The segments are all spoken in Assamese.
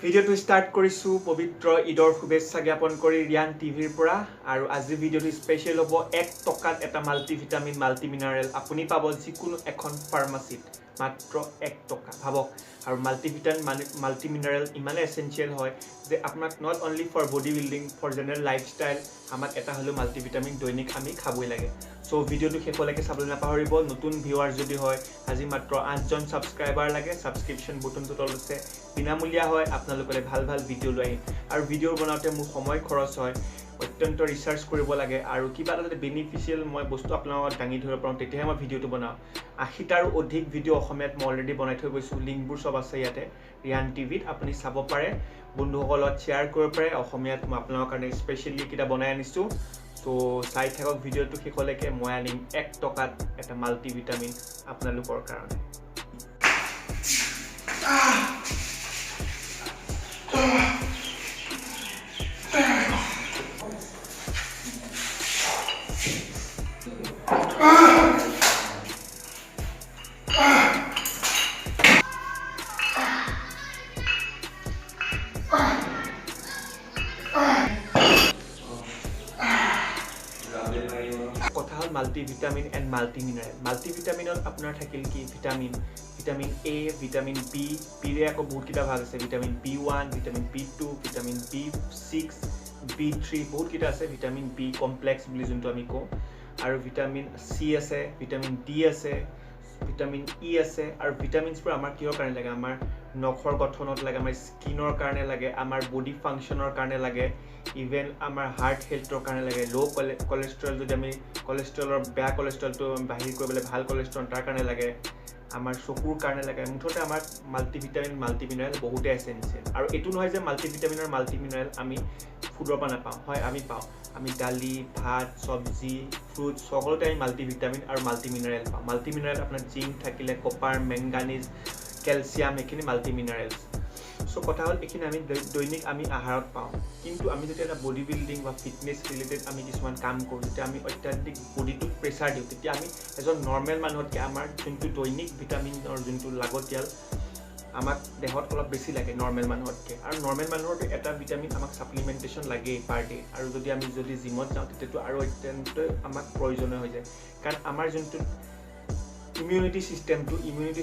ভিডিঅ'টো ষ্টাৰ্ট কৰিছোঁ পবিত্ৰ ঈদৰ শুভেচ্ছা জ্ঞাপন কৰি ৰিয়ান টিভিৰ পৰা। আৰু আজি ভিডিঅ'টো স্পেচিয়েল হ'ব, 1 টকাত এটা মাল্টিভিটামিন, মাল্টিমিনাৰেল আপুনি পাব যিকোনো এখন ফাৰ্মাচীত, মাত্ৰ 1 টকা, ভাবক। আৰু মাল্টিভিটামিন মানে মাল্টিমিনাৰেল ইমানেই এচেঞ্চিয়েল হয় যে আপোনাক not only for body building, for general lifestyle আমাক এটা হ'লেও মাল্টিভিটামিন দৈনিক আমি খাবই লাগে। চ' ভিডিঅ'টো শেষলৈকে চাবলৈ নাপাহৰিব। নতুন ভিউৱাৰ যদি হয়, আজি মাত্ৰ আঠজন ছাবস্ক্ৰাইবাৰ লাগে। ছাবস্ক্ৰিপশ্যন বুটনটো তলত আছে, বিনামূলীয়া হয়। আপোনালোকলৈ ভাল ভাল ভিডিঅ' লৈ আহিম। আৰু ভিডিঅ' বনাওঁতে মোৰ সময় খৰচ হয়, অত্যন্ত ৰিচাৰ্চ কৰিব লাগে আৰু কিবা এটা যদি বেনিফিচিয়েল মই বস্তু আপোনালোকক দাঙি ধৰিব পাৰোঁ, তেতিয়াহে মই ভিডিঅ'টো বনাওঁ। 80টাৰো অধিক ভিডিঅ' অসমীয়াত মই অলৰেডি বনাই থৈ গৈছোঁ। লিংকবোৰ চব আছে ইয়াতে ৰিয়ান টিভিত, আপুনি চাব পাৰে, বন্ধুসকলত শ্বেয়াৰ কৰিব পাৰে। অসমীয়াত মই আপোনালোকৰ কাৰণে স্পেচিয়েলি কেইটা বনাই আনিছোঁ। চ' চাই থাকক ভিডিঅ'টো শেষলৈকে। মই আনিম 1 টকাত এটা মাল্টিভিটামিন আপোনালোকৰ কাৰণে। কথা হ'ল মাল্টিভিটামিন এণ্ড মাল্টিমিনাৰেল। মাল্টিভিটামিনত আপোনাৰ থাকিল কি? Vitamin, vitamin A, vitamin B. বিৰে আকৌ বহুতকেইটা ভাগ আছে, vitamin B1, vitamin B2, vitamin B6, B3, বহুতকেইটা আছে। ভিটামিন বি কমপ্লেক্স বুলি যোনটো আমি কওঁ। আৰু ভিটামিন চি আছে, ভিটামিন ডি আছে, ভিটামিন ই আছে। আৰু ভিটামিনছবোৰ আমাৰ কিহৰ কাৰণে লাগে? আমাৰ নখৰ গঠনত লাগে, আমাৰ স্কিনৰ কাৰণে লাগে, আমাৰ বডি ফাংচনৰ কাৰণে লাগে, ইভেন আমাৰ হাৰ্ট হেল্থৰ কাৰণে লাগে। ল' কলেষ্ট্ৰল যদি আমি কলেষ্ট্ৰলৰ বেয়া কলেষ্ট্ৰলটো বাহিৰ কৰিবলৈ ভাল কলেষ্ট্ৰল তাৰ কাৰণে লাগে, আমাৰ চকুৰ কাৰণে লাগে। মুঠতে আমাক মাল্টিভিটামিন, মাল্টিমিনাৰেল বহুতেই এচেঞ্চিয়েল। আৰু এইটো নহয় যে মাল্টিভিটামিন আৰু মাল্টিমিনাৰেল আমি ফুডৰ পৰা নাপাওঁ। হয়, আমি পাওঁ। আমি দালি, ভাত, চব্জি, ফ্ৰুটছ সকলোতে আমি মাল্টিভিটামিন আৰু মাল্টিমিনাৰেল পাওঁ। মাল্টিমিনাৰেল আপোনাৰ জিংক থাকিলে, কপাৰ, মেংগানিজ, কেলছিয়াম, এইখিনি মাল্টিমিনাৰেলছ। চ' কথা হ'ল এইখিনি আমি দৈনিক আমি আহাৰত পাওঁ। কিন্তু আমি যেতিয়া এটা বডি বিল্ডিং বা ফিটনেছ ৰিলেটেড আমি কিছুমান কাম কৰোঁ, যেতিয়া আমি অত্যাধিক বডিটোক প্ৰেছাৰ দিওঁ, তেতিয়া আমি এজন নৰ্মেল মানুহতকৈ আমাৰ যোনটো দৈনিক ভিটামিনৰ যোনটো লাগতিয়াল আমাক দেহত অলপ বেছি লাগে নৰ্মেল মানুহতকৈ। আৰু নৰ্মেল মানুহৰতো এটা ভিটামিন আমাক ছাপ্লিমেণ্টেশ্যন লাগেই পাৰ ডে। আৰু যদি আমি যদি জিমত যাওঁ, তেতিয়াতো আৰু অত্যন্তই আমাক প্ৰয়োজনীয় হৈ যায়, কাৰণ আমাৰ যোনটো ইমিউনিটি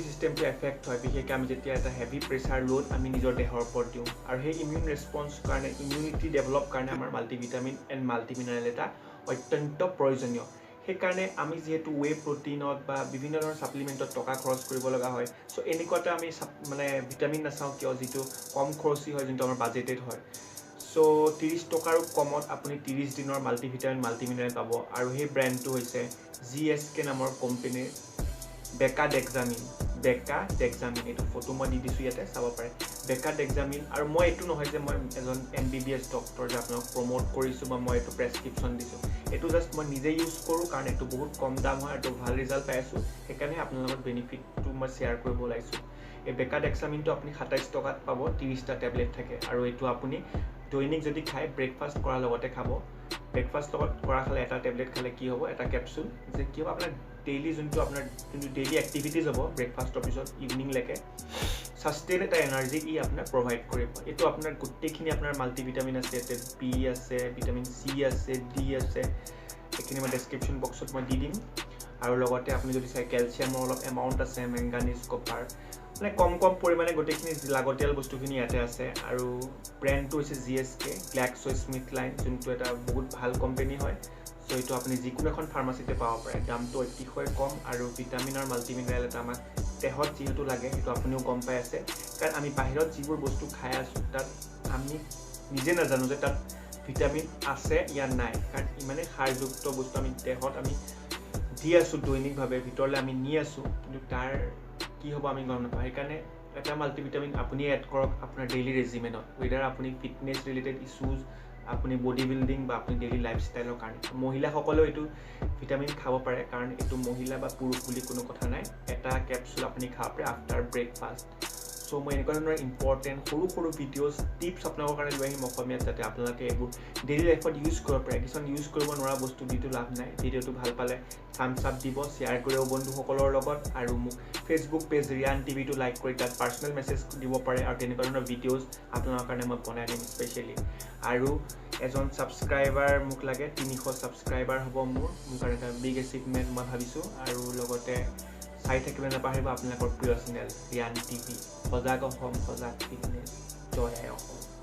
ছিষ্টেমটো এফেক্ট হয়, বিশেষকৈ আমি যেতিয়া এটা হেভি প্ৰেছাৰ লোড আমি নিজৰ দেহৰ ওপৰত দিওঁ। আৰু সেই ইমিউন ৰেচপন্স কাৰণে, ইমিউনিটি ডেভেলপ কাৰণে আমাৰ মাল্টিভিটামিন এণ্ড মাল্টিমিনাৰেল এটা অত্যন্ত প্ৰয়োজনীয়। সেইকাৰণে আমি যিহেতু ৱে প্ৰটিনত বা বিভিন্ন ধৰণৰ ছাপ্লিমেণ্টত টকা খৰচ কৰিব লগা হয়, চ' এনেকুৱা এটা আমি মানে ভিটামিন নাচাওঁ কিয়, যিটো কম খৰচী হয়, যোনটো আমাৰ বাজেটেড হয়। চ' 30 টকাৰো কমত আপুনি 30 দিনৰ মাল্টিভিটামিন, মাল্টিমিনাৰেল পাব। আৰু সেই ব্ৰেণ্ডটো হৈছে জিএছকে নামৰ কোম্পেনীৰ বেকা ডেক্সামিন। বেকা ডেক্সামিন, এইটো ফটো মই দি দিছোঁ ইয়াতে, চাব পাৰে, বেকা ডেক্সামিন। আৰু মই এইটো নহয় যে মই এজন এমবিবিএছ ডক্টৰ যে আপোনাক প্ৰম'ট কৰিছোঁ বা মই এইটো প্ৰেছক্ৰিপশ্যন দিছোঁ। এইটো জাষ্ট মই নিজে ইউজ কৰোঁ, কাৰণ এইটো বহুত কম দাম হয়, এইটো ভাল ৰিজাল্ট পাই আছোঁ, সেইকাৰণে আপোনাৰ লগত বেনিফিটটো মই শ্বেয়াৰ কৰিব ওলাইছোঁ। এই বেকা ডেক্সামিনটো আপুনি 27 টকাত পাব, 30টা টেবলেট থাকে। আৰু এইটো আপুনি দৈনিক যদি খায়, ব্ৰেকফাষ্ট কৰাৰ লগতে খাব। ব্ৰেকফাষ্ট লগত কৰা খালে, এটা টেবলেট খালে কি হ'ব, এটা কেপচুল যে কি হ'ব, আপোনাৰ ডেইলি যোনটো আপোনাৰ যোনটো ডেইলি এক্টিভিটিজ হ'ব, ব্ৰেকফাষ্টৰ পিছত ইভিনিংলৈকে ছাষ্টেইন এটা এনাৰ্জি ই আপোনাক প্ৰভাইড কৰিব। এইটো আপোনাৰ গোটেইখিনি আপোনাৰ মাল্টিভিটামিন আছে ইয়াতে, বি আছে, ভিটামিন চি আছে, ডি আছে। এইখিনি মই ডেছক্ৰিপশ্যন বক্সত মই দি দিম। আৰু লগতে আপুনি যদি চাই, কেলছিয়ামৰ অলপ এমাউণ্ট আছে, মেংগানিজ, কপাৰ, মানে কম কম পৰিমাণে গোটেইখিনি লাগতিয়াল বস্তুখিনি ইয়াতে আছে। আৰু ব্ৰেণ্ডটো হৈছে জিএছকে, গ্লেক্স' স্মিথ লাইন, যোনটো এটা বহুত ভাল কোম্পেনী হয়। চ' এইটো আপুনি যিকোনো এখন ফাৰ্মাচীতে পাব পাৰে। দামটো অতিশয় কম। আৰু ভিটামিন আৰু মাল্টিমিনাৰেল এটা আমাক দেহত যিহেতু লাগে, সেইটো আপুনিও গম পাই আছে, কাৰণ আমি বাহিৰত যিবোৰ বস্তু খাই আছোঁ, তাত আমি নিজে নাজানো যে তাত ভিটামিন আছে ইয়া নাই, কাৰণ ইমানেই সাৰযুক্ত বস্তু আমি দেহত আমি দি আছোঁ, দৈনিকভাৱে ভিতৰলৈ আমি নি আছোঁ, কিন্তু তাৰ কি হ'ব আমি গম নাপাওঁ। সেইকাৰণে এটা মাল্টিভিটামিন আপুনি এড কৰক আপোনাৰ ডেইলি ৰেজিমেনত, ৱেডাৰ আপুনি ফিটনেছ ৰিলেটেড ইছ্যুজ, আপুনি বডি বিল্ডিং বা আপুনি ডেইলি লাইফষ্টাইলৰ কাৰণে। মহিলাসকলেও এইটো ভিটামিন খাব পাৰে, কাৰণ এইটো মহিলা বা পুৰুষ বুলি কোনো কথা নাই। এটা কেপচুল আপুনি খাব পাৰে আফটাৰ ব্ৰেকফাষ্ট। চ' মই এনেকুৱা ধৰণৰ ইম্পৰ্টেণ্ট সৰু সৰু ভিডিঅ'জ, টিপছ আপোনালোকৰ কাৰণে লৈ আহিম অসমীয়াত, যাতে আপোনালোকে এইবোৰ ডেইলি লাইফত ইউজ কৰিব পাৰে। কিছুমান ইউজ কৰিব নোৱাৰা বস্তু দিটো লাভ নাই। ভিডিঅ'টো ভাল পালে থামছ আপ দিব, শ্বেয়াৰ কৰিব বন্ধুসকলৰ লগত, আৰু মোক ফেচবুক পেজ ৰিয়ান টিভিটো লাইক কৰি তাত পাৰ্চনেল মেছেজ দিব পাৰে, আৰু তেনেকুৱা ধৰণৰ ভিডিঅ'জ আপোনালোকৰ কাৰণে মই বনাই দিম স্পেচিয়েলি। আৰু এজন ছাবস্ক্ৰাইবাৰ মোক লাগে, 300 ছাবস্ক্ৰাইবাৰ হ'ব মোৰ কাৰণে এটা বিগ এচিভমেণ্ট মই ভাবিছোঁ। আৰু লগতে চাই থাকিব নাপাহৰিব আপোনালোকৰ প্ৰিয় চেনেল ৰিয়ান টিভি। সজাগ অসম, সজাগ ফিটনেছ। জয় আই অসম।